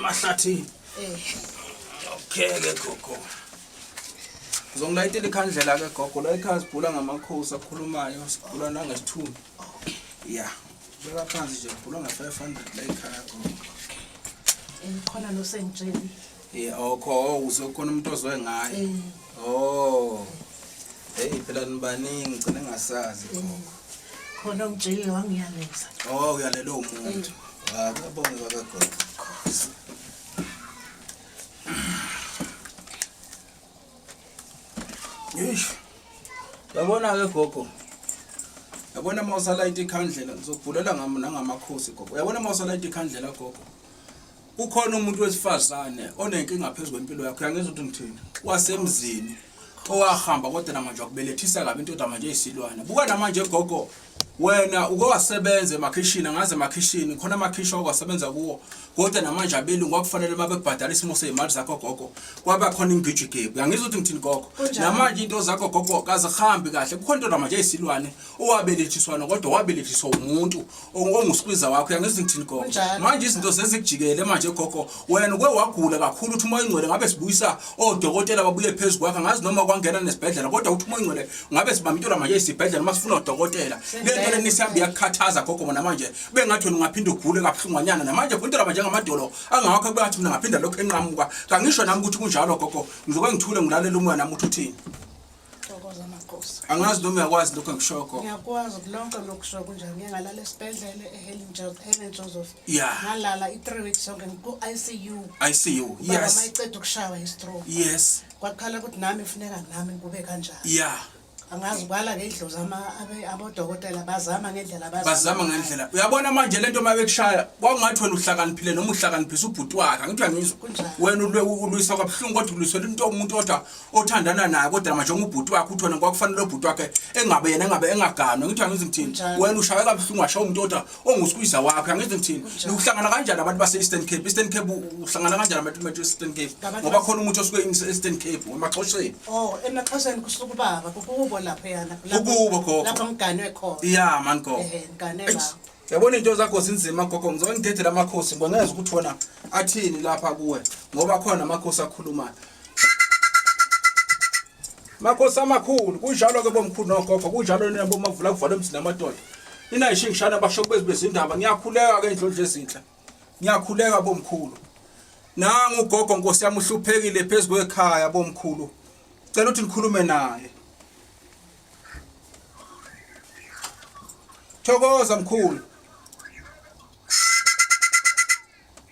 Emahlathini. Eh. Okay ke gogo. Ngizongilayitela ikhandlela ke gogo la ekhaya sibhula ngamakhosi akhulumayo sibhula nangesithunzi. Yeah. Beka phansi nje kubhulwa nge-500 la ekhaya gogo. Eh khona nosengitsheli. Yeah, okho uzokhona umuntu ozwe ngaye. Eh. Oh. Hey phela nibaningi ngigcine ngasazi gogo. Khona ongitshelile wangiyaleza. Oh uyalelo umuntu. Ah kuyabongeka ke gogo. Eish. Yabona ke gogo. Yabona uma usalayita ikhandlela ngizokubhulela ngami nangamakhosi gogo. Uyabona uma usalayita ikhandlela gogo. Kukhona umuntu wesifazane onenkinga phezu kwempilo yakho. Uyangizwa ukuthi ngithini? Wasemzini owahamba kodwa namanje wakubelethisa kabi into manje eyisilwane. Buka namanje gogo wena uke wasebenza emakhishini angazi emakhishini khona amakhishi okwasebenza kuwo kodwa namanje abelungu kwakufanele uma bekubhadala isimo sey'mali zakho gogo kwaba khona ingijigebu uyangizwa ukuthi ngithini gogo Kunjalo. namanje into zakho gogo kazihambi kahle kukhona into namanje eyisilwane owabelethiswana kodwa wabelethiswa umuntu ongusikwiza wakho uyangizwa ngithini gogo Kunjalo. manje izinto sezikujikele manje gogo wena uke wagula kakhulu uthi umoya ingcwele ngabe sibuyisa odokotela babuye phezu kwakho angazi noma kwangena nesibhedlela kodwa uthi umoya ingcwele ngabe sibamba into manje esibhedlela uma sifuna odokotela le nto leni isihambe iyakukhathaza gogo bona manje bengathi wena ungaphinda ugule kabuhlungwanyana namanje into manje ngamadolo angawakho bengathi mina ngaphinda lokhu enqamuka kangisho nami ukuthi kunjalo gogo ngizoke ngithule ngilalela umoya nami uthi uthini Thokoza makhosi. Angazi noma uyakwazi lokho engikushoyo gogo. Ngiyakwazi lonke lokusho kunjani. Ngike ngalala esibhedlela eHelen Joseph, Helen Joseph. Yeah. Ngalala i-3 weeks yonke ngiku-ICU. ICU. Baba Yes. mayiceda ukushawa i-stroke. Yes. Kwakhala ukuthi nami kufuneka nami kube kanjani. Yeah. Angazi kwala ke idlozi ama abodokotela bazama ngendlela Bazama ngendlela. Uyabona manje lento uma bekushaya kwakungathi wena uhlakaniphile noma uhlakaniphisa ubhuti wakhe. Angithi uyangizwa. Kunjalo. Wena ulwe ulwisa kabuhlungu kodwa ulwisela into umuntu kodwa othandana naye kodwa manje ungubhuti wakhe uthi wena kwakufanele ubhuti wakhe engabe yena engabe engaganwa ngithi angizi ngithini Kunjalo. wena ushaye kabuhlungu washawa umuntu odwa ongusikwiza wakhe angizi ngithini Kunjalo. uhlangana kanjani abantu base-Eastern Cape Eastern Cape uhlangana kanjani abantu base-Eastern Cape Ngabantu ngoba base- khona umuntu osuke e-Eastern Cape emaxhosheni Oh, emaxhoseni kusuka ubaba, kukubo laphayana. Kukubo, gogo. Lapho ngiganwe khona. ya man gogo Ehhe, ngiganwe Eish, lapho. yabona into zakho zinzima gogo ngizoke ngidedele amakhosi ngibongeza ukuthi wona athini lapha kuwe ngoba khona amakhosi akhulumayo makhosi amakhulu kunjalo ke bomkhulu nogogo kunjalo nina bomavula kuvalwe emzini amadoda ninayishingishana basho kubezi bezindaba ngiyakhuleka ke indlondlo ezinhle ngiyakhuleka bomkhulu nangu ugogo nkosi yami uhluphekile phezu kwekhaya bomkhulu cela ukuthi nikhulume naye Thokoza mkhulu.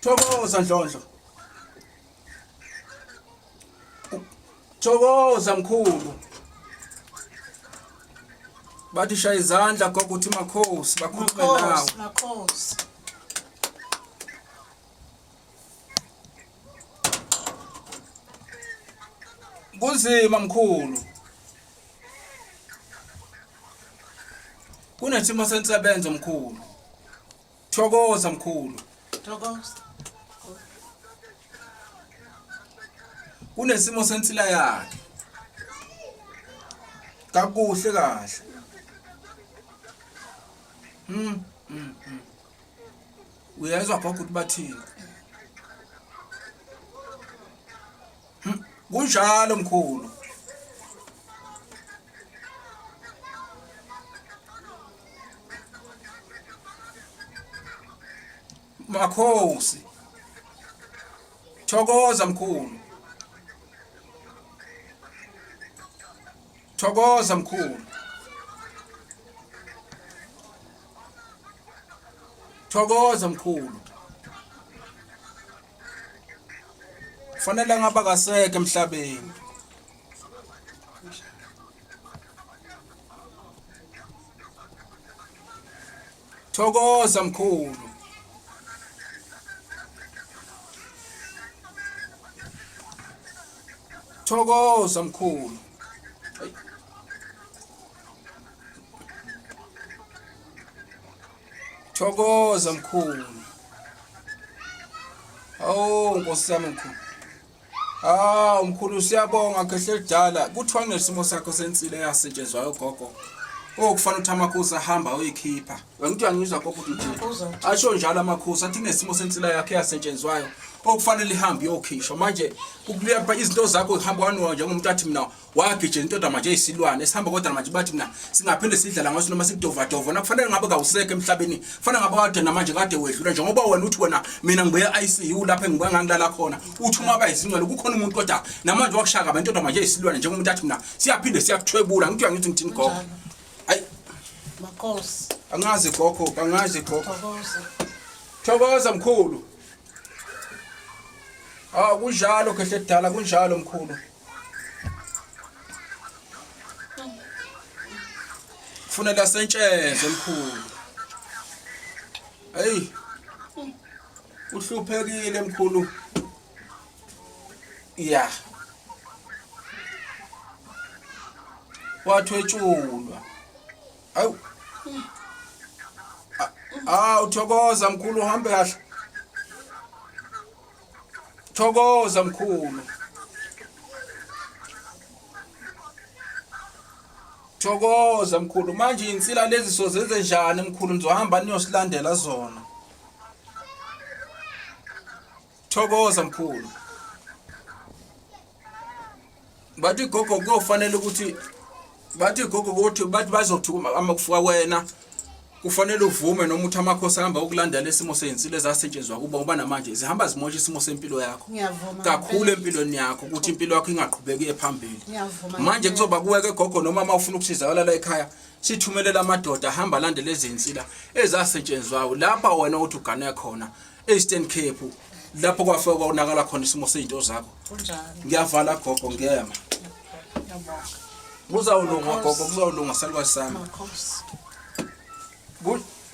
Thokoza Ndlondlo. Thokoza mkhulu. Bathi shaya izandla gogo uthi makhosi bakhulume nawe. Makhosi, makhosi. Kunzima mkhulu. Kunesimo sensebenzo mkhulu. Thokoza mkhulu. Thokoza. Kunesimo sensila yakhe. Kakuhle kahle. Mm. mm, mm. Uyezwa gogo ukuthi bathini? Hmm, Kunjalo mkhulu. Makhosi. Thokoza mkhulu. Thokoza mkhulu. Thokoza mkhulu. Fanele ngaba kasekho emhlabeni. Thokoza mkhulu. Thokoza mkhulu. Thokoza mkhulu. Awu Nkosi yami mkhulu. Ah mkhulu siyabonga khehle elidala. Kuthiwa kunesimo sakho sensila eyasetshenzwayo gogo. Okufanele ukuthi amakhosi ahamba uyikhipha. Wena uthi uyangizwa gogo ukuthi uthini? Ngiyakuzwa. Asho njalo amakhosi athi kunesimo sensila yakhe eyasetshenzwayo. okufanele ihambe iyokhishwa. Manje ukuliya izinto zakho ihamba kwanowa njengomuntu athi mina wagijela into manje eyisilwane esihamba kodwa manje bathi mina singaphinde sidlala ngaso noma sikudovadova. Nakufanele ngabe kawusekho emhlabeni, kufanele ngabe kade namanje kade wedlula, njengoba wena uthi wena mina ngibuye ICU lapho engibuye ngangilala khona, uthi uma bayizingcwele kukhona umuntu kodwa namanje wakushaya kabi into manje eyisilwane, njengomuntu athi mina siyaphinde siyakuthwebula. Ngithi uyangithi ngithini gogo? Kunjalo. Ayi Makhosi. Angazi gogo, angazi gogo. Thokoza. Thokoza mkhulu. Ah, kunjalo khehle kudala, kunjalo mkhulu. Kufuneka sentsheze mkhulu. Hey. Uhluphekile mkhulu. Yeah. Wathwetshulwa. Awu. Ah, uthokoza mkhulu, uhambe kahle. Thokoza mkhulu. Thokoza mkhulu. Manje insila lezi sozenze njani mkhulu? Nizohamba niyosilandela zona. Thokoza mkhulu. Bathi gogo kuyofanele ukuthi, bathi gogo ukuthi bathi bazothuka amakufuka wena kufanele uvume noma uthi amakhosi ahamba ukulandela isimo sezinsila ezasetshenziswa kubo, ngoba namanje zihamba zimosha isimo sempilo yakho. Ngiyavuma. Kakhulu empilweni yakho, ukuthi impilo yakho ingaqhubeki iye phambili. Ngiyavuma. Manje kuzoba kuwe-ke gogo, noma uma ufuna ukusizakala la ekhaya sithumelele amadoda ahamba alandele izinsila ezasetshenziswayo lapha wena uthi ugane khona e-Eastern Cape, lapho kwafika kwonakala khona isimo sey'nto zakho. Kunjalo. Ngiyavala gogo, ngiyema. Ngiyabonga. Kuzawulunga gogo, kuzawulunga salukazi sami. Makhosi.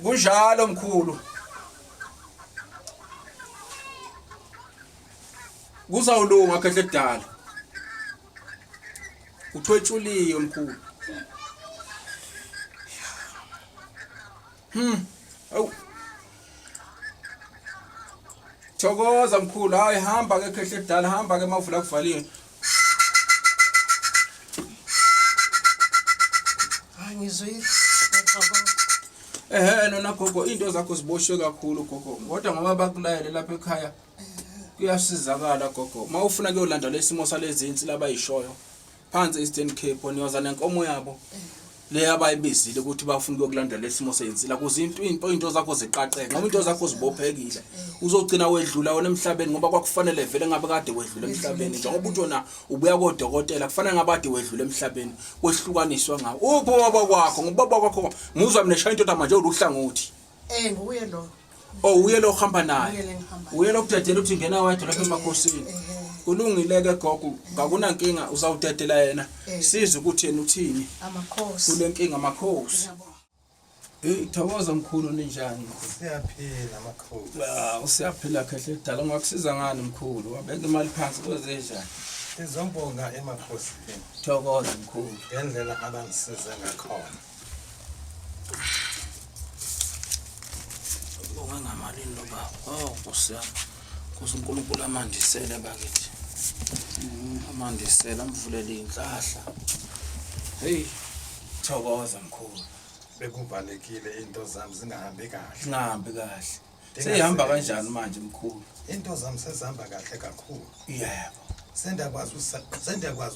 Kunjalo mkhulu. Kuzawulunga khehle kudala. Uthwetshuliwe mkhulu. Awu. Thokoza mkhulu. Hayi hamba ke khehle kudala, hamba ke mavula kuvaliwe. Hayi ngizwile. Ngiyathokoza. Ehhe nona gogo, into zakho ziboshwe kakhulu gogo. Kodwa ngoba bakulayele lapha ekhaya kuyasizakala gogo. Mawufuna kuyolanda lesimo salezi insila abayishoyo phansi Eastern Cape, niyoza nenkomo yabo le abayibizile ukuthi bafuna ukuyokulanda lesimo seyinsila, kuze into zakho ziqaqeke, ngoba into zakho zibophekile, uzogcina wedlula wena emhlabeni, ngoba kwakufanele vele ngabe kade wedlula emhlabeni. Njengoba uthi wona ubuya kodokotela, kufanele ngabe kade wedlula emhlabeni, kwehlukaniswa ngawo. Uphi ubaba kwakho? Ngoba ubaba kwakho nguzwa mina eshaya into manje oluhlangothi. Nguye lo. Oh, uye lo ohamba naye. Uye le engihamba naye. Uye lo kudedela uthi ngena wedwa lapha emakhosini. Kulungile ke gogo, ngakunankinga, uzawudedela yena. Sizwe ukuthi yena uthini Amakhosi. kule nkinga. Makhosi. Ngiyabonga. Hey, thokoza mkhulu, ninjani mkhulu? Siyaphila makhosi. Ah, usiyaphila khehle kudala. Ungakusiza ngani mkhulu? Wabeka imali phansi, kwenzenjani? Ngizobonga emakhosini Thokoza mkhulu. ngendlela abangisize ngakhona. Bonga ngamalini lo baba? Oh, Nkosi yami. Nkosi uNkulunkulu amandisele bakithi. Amandisele, amvulele inhlahla. Hey, thokoza mkhulu. Bekuvalekile into zami zingahambi kahle. Singahambi kahle. Seyihamba kanjani manje mkhulu? Into zami sezihamba kahle kakhulu. Yebo. Sendiyakwazi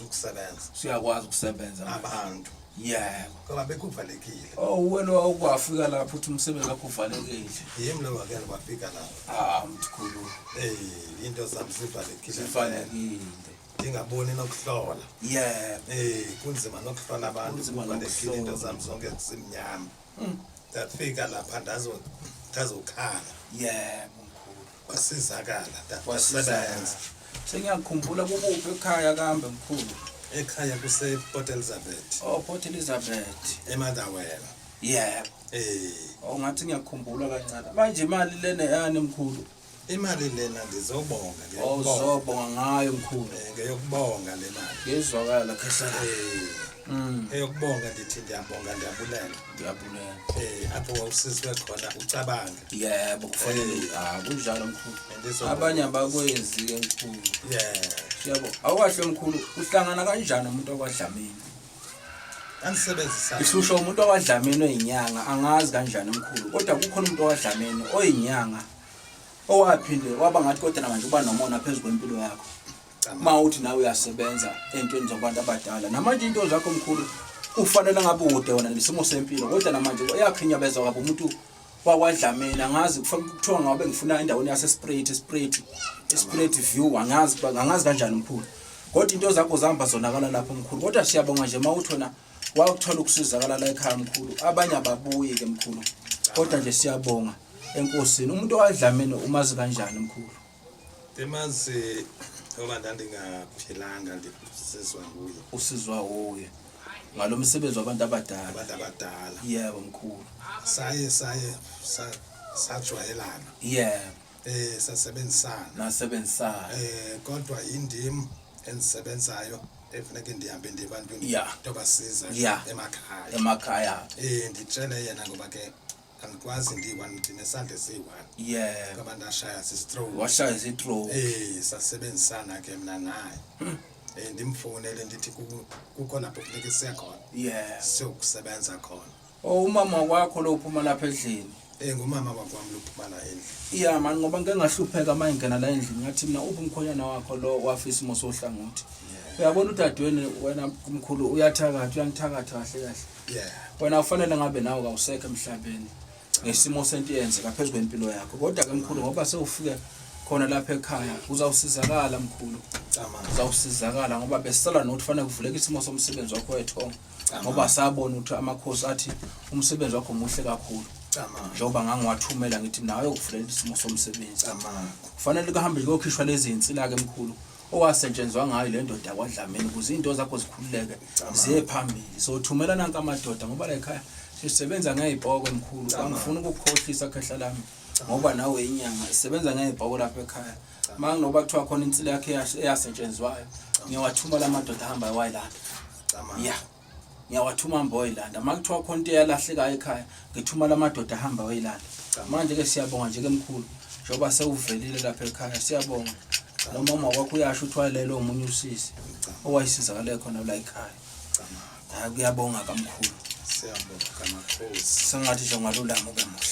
ukusebenza Siyakwazi ukusebenza manje. abantu Yebo. ngoba bekuvalekile. Oh, wena okwafika lapho uthi umsebenzi wakho uvalekile. Yimi lo wake wafika lapho. Ah, mkhulu. Eh, into zami zivalekile. Sivalekile. Ngingaboni nokuhlola. Yebo. Eh, kunzima nokuhlola abantu, Kunzima kuvalekile into nokuhlola. zami zonke zimnyama. Ndafika lapha ndazokhala. Yebo mkhulu. Wasizakala, Wasizakala. ndasebenza. Sengiyakhumbula, kukuphi ekhaya kambe mkhulu? Ekhaya kuse Port Elizabeth. Oh, Port Elizabeth. eMotherwell. Yebo. Eh, Oh, ngathi ngiyakhumbula kancane. Manje imali lena yani mkhulu? Imali lena ndizobonga, Oh, ngiyakubonga. uzobonga ngayo mkhulu. Eh, ngeyokubonga le mali. Ngizwakala khehla. Eh, eyokubonga, ndithi ndiyabonga, ndiyabulela. Ngiyabulela. Eh, apho wawusizwe khona ucabange. Yebo, kufanele. Ah, kunjalo mkhulu. Bendizobonga. Abanye abakwenzi ke mkhulu. Yeah. Yebo, awukahle mkhulu, uhlangana kanjani umuntu okwadlamini? Andisebenzisa. Ihlusha umuntu okwadlamini oyinyanga, angazi kanjani mkhulu, kodwa kukhona umuntu okwadlamini oyinyanga. Owaphinde waba ngathi kodwa namanje uba nomona phezu kwempilo yakho. Uma uthi nawe uyasebenza entweni zabantu abadala. Namanje into zakho mkhulu ufanele ngabe ude wena nesimo sempilo kodwa namanje uyakhinyabeza kabi umuntu wakwaDlamini angazi kuthiwa ngabe ngifuna endaweni yaseSpruit Spruit Spruit View angazi angazi kanjani mkhulu kodwa into zakho zihamba zonakala lapho mkhulu kodwa siyabonga nje uma uthi wena wakuthola ukusizakala la ekhaya mkhulu abanye ababuyi ke mkhulu kodwa nje siyabonga enkosini umuntu owadlamini umazi kanjani mkhulu Ndimazi ngoba ndandingaphilanga ndisizwa nguye. Usizwa wuye ngalo msebenzi wabantu abadala. Abantu abadala. Yebo mkhulu. Saye saye sajwayelana. Yebo. Sasebenzisana. Nasebenzisana. Kodwa indim endisebenzayo efuneke ndihambe ndiye ebantwini ndiyobasiza emakhaya. Emakhaya. Nditshele yena ngoba ke andikwazi ndiyi-one ndinesandla esiyi-one. Yebo. Ngoba ndashaya sistroke. Washaya sistroke. Sasebenzisana ke mna naye. Ndimfowunele ndithi kukho lapho kufuneka siye khona. Yebo. Siyokusebenza khona. Oh umama wakho lo uphuma lapha endlini. Ngumama wakwam lo uphuma la endlini. Yeah man ngoba ngike ngahlupheka uma ngingena la endlini ngathi mina uphi umkhonyana wakho lo wafa isimo sohlangothi. Uyabona udadweni wena mkhulu uyathakatha uyangithakatha kahle kahle. Yeah. Wena ufanele ngabe nawe kawusekho emhlabeni ngesimo sento eyenzeka phezu kwempilo yakho. Kodwa ke mkhulu ngoba sewufike khona lapha ekhaya uzawusizakala mkhulu. Uzawusizakala ngoba besisala nokuthi fanele kuvuleke isimo somsebenzi wakho wethongo. Ngoba sabona ukuthi amakhosi athi umsebenzi wakho muhle kakhulu. Njengoba ngangiwathumela ngithi nawe ukuvulela isimo somsebenzi. Kufanele kuhambe kuyokhishwa lezi zinsila ke mkhulu owasetshenzwa ngayo le ndoda yakwaDlamini ukuze izinto zakho zikhululeke ziye phambili. So thumela nanka amadoda ngoba la ekhaya sisebenza ngezipoko mkhulu. Angifuni ukukukhohlisa khehla lami ngoba nawe inyanga isebenza ngezipoko lapha ekhaya. Manginoba kuthiwa khona insila yakhe eyasetshenzwayo ngiyawathuma la madoda ahamba wayilanda. Yeah. Ngiyawathuma hamba wayilanda. Uma kuthiwa khona into eyalahlekayo ekhaya ngithuma la madoda ahamba wayilanda. Manje ke siyabonga nje ke mkhulu njengoba sewuvelile lapha ekhaya siyabonga. Lo mama wakho uyasho ukuthi walelo omunye usisi owayisizakale khona la ekhaya. Hayi kuyabonga kamkhulu. Siyabonga makhosi. Sengathi nje ungalulama ube muhle.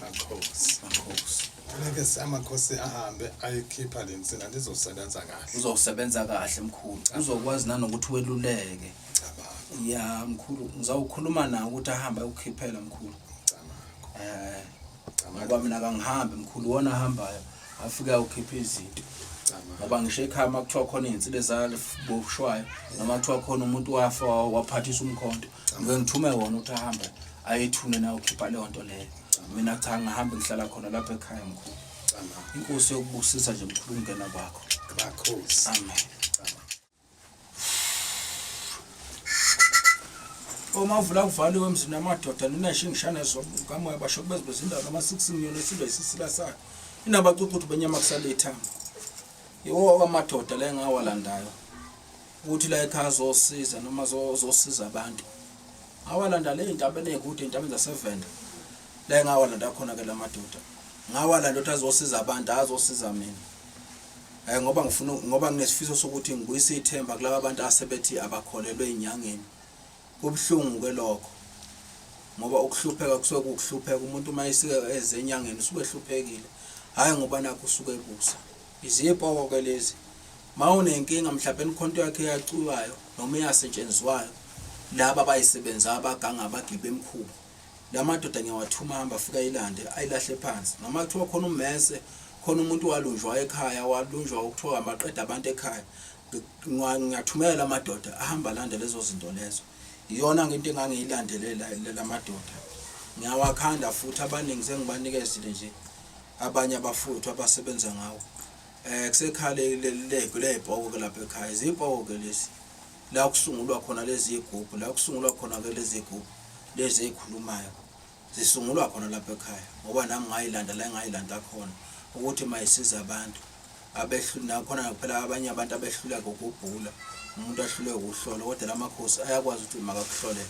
Makhosi. Makhosi. Funeke amakhosi ahambe ayikhipha le nsila ndizosebenza kahle. Uzosebenza kahle mkhulu. Uzokwazi nanokuthi weluleke. Ya mkhulu ngizawukhuluma nawe ukuthi ahambe ayokukhiphela mkhulu. Ngoba mina kangihambi mkhulu wona ahambayo afike ayokhipha izinto. Ngoba ngisho ekhaya uma kuthiwa khona iy'nsila ezaboshwayo noma kuthiwa khona umuntu wafa waphathiswa umkhonto ngike ngithume wona ukuthi ahambe ayethune nayo ukhipha leyo nto leyo. Mina cha ngihambe ngihlala khona lapha ekhaya mkhulu. Inkosi yokubusisa nje mkhulu ukungena kwakho. Makhosi. Amen. Omavula kuvaliwe emzini amadoda ninashingishana kamoya basho kubeze bezindawo noma 6 million esilwa isisila sakhe inabacucuthu benyama kusale ithambo iwo amadoda la engawalandayo ukuthi la ekhaya zosiza noma zosiza abantu ngawalanda le intabeni eyikude intabeni zaseVenda la engawalanda khona ke lamadoda ngawalanda ukuthi azosiza abantu azosiza mina ngoba ngifuna ngoba nginesifiso sokuthi ngibuyise ithemba kulaba bantu asebethi abakholelwe enyangeni. Kubuhlungu ke lokho ngoba ukuhlupheka kusuke kukuhlupheka umuntu uma esike eze enyangeni usuke ehluphekile hhayi ngoba nakho usuke ebusa. Izipoko ke lezi uma unenkinga mhlawumbe imikhonto yakhe eyacuywayo noma eyasetshenziswayo laba abayisebenzayo abaganga abagibe emkhuba La madoda ngiyawathuma ahambe afike ayilande ayilahle phansi. Noma kuthiwa khona ummese, khona umuntu walunjwa ekhaya, walunjwa okuthiwa maqeda abantu ekhaya. Ngiyathumela la madoda ahamba alande lezo zinto lezo. Iyona into engangiyilandelela la madoda. Ngiyawakhanda futhi abaningi sengibanikezile nje abanye abafowethu abasebenza ngawo. Kusekhaya ley'poko ke lapha ekhaya. Izipoko ke lezi. La kusungulwa khona lezi zigubhu, la kusungulwa khona ke lezi zigubhu lezi ezikhulumayo zisungulwa khona lapha ekhaya ngoba nami ngayilanda la engayilanda khona ukuthi mayisize abantu abehlula khona phela abanye abantu abehluleka ukubhula umuntu ahluleke ukuhlola kodwa lamakhosi ayakwazi ukuthi makakuhlolele.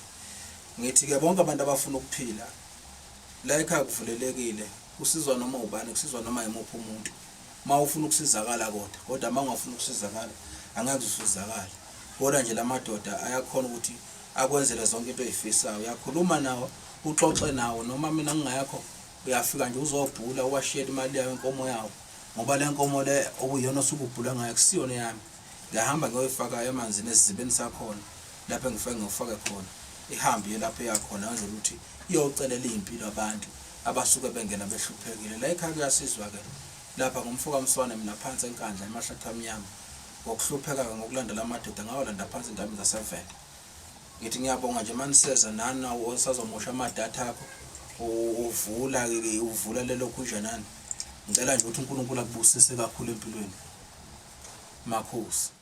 Ngithi ke bonke abantu abafuna ukuphila la ekhaya kuvulelekile kusizwa noma ubani kusizwa noma yimuphi umuntu. Uma ufuna ukusizakala kodwa kodwa uma ungafuni ukusizakala angeke usizakale. Kodwa nje lamadoda ayakhona ukuthi akwenzele zonke into oyifisayo. Uyakhuluma nawo uxoxe nawo noma mina ngingekho. Uyafika nje uzobhula uwashiyela imali yayo inkomo yawo ngoba le nkomo le okuyiyona osuke ubhula ngayo kusiyona yami. Ngiyahamba ngiyoyifaka emanzini esizibeni sakhona lapho engifike ngifake khona ihambe iye lapho eyakhona ngenzela ukuthi iyocelela iy'mpilo abantu abasuke bengena behluphekile. La ekhaya kuyasizwa-ke lapha ngumfoka Mswane mina phansi eNkandla emahlathi amnyama ngokuhlupheka-ke ngokulandela amadoda ngawalanda phansi endaweni zaseVenda. Ngithi ngiyabonga nje maniseza nani nawo osazomosha amadatha akho uvula uvula lelo khunjanani. Ngicela nje ukuthi uNkulunkulu akubusise kakhulu empilweni. Makhosi.